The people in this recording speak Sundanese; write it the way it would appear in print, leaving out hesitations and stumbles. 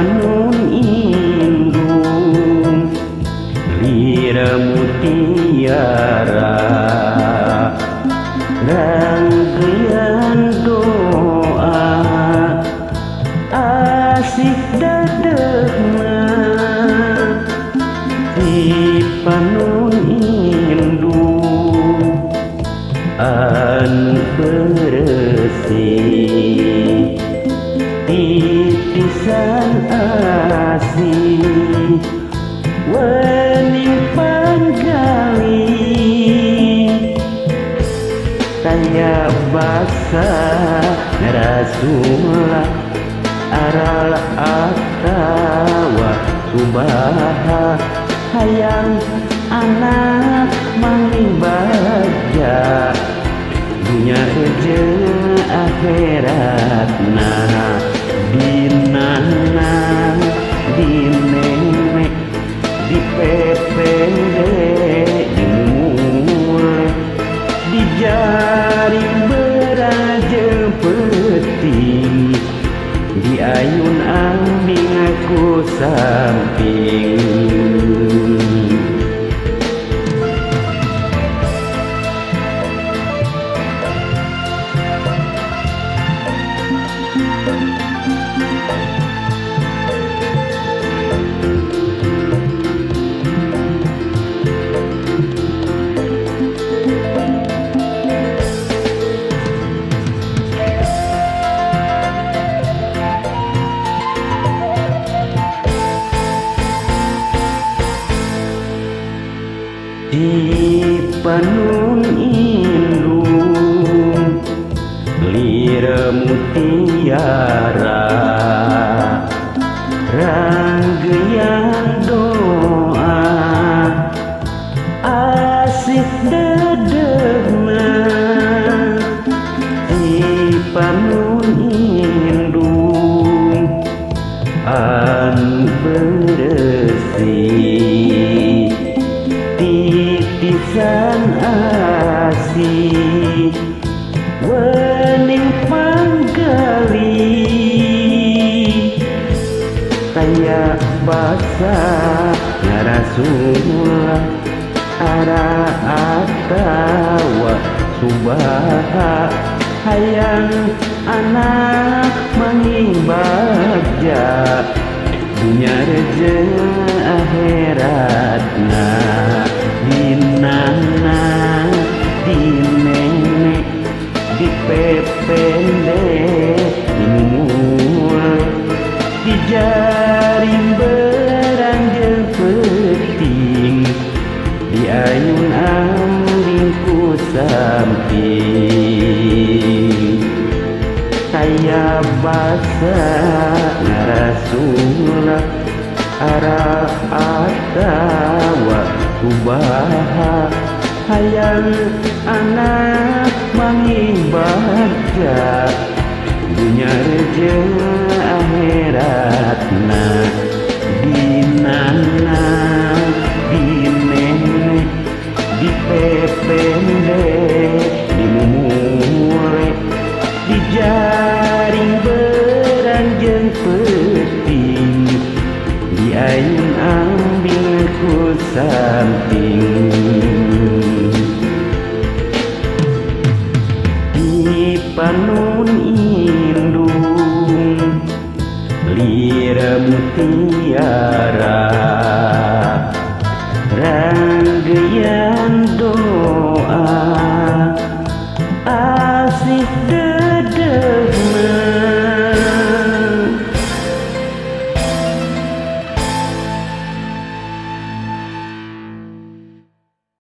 Panon indung lira mutiara rangkaian doa asik dadegna di panon indung anu bersih titisan asih wening panggali tanya basa Rasulullah aral atawa subaha hayang anak mangbagja dunya jeung akhiratna dinana di nenek di PPD di mule di jaring beraje peting di ayun ambing aku samping. Di panon indung lira mutiara rangkaian doa asik dedegna di panon indung anu bersih titisan asih wening panggali tanya basa Rasulullah ara atawa subaha hayang anak mangbagja dunya jeung akhiratna dinana di nenek di PPD di mule di jaring beranjel peting di ayun ambing ku samping taya basa Rasulullah ara atawa subaha hayang anak mangbagja dunya jeung akhiratna dinana di nenek di PPD di mumule di jaring beranjeng peting di ayun ambing ku samping. Di panon indung lira mutiara.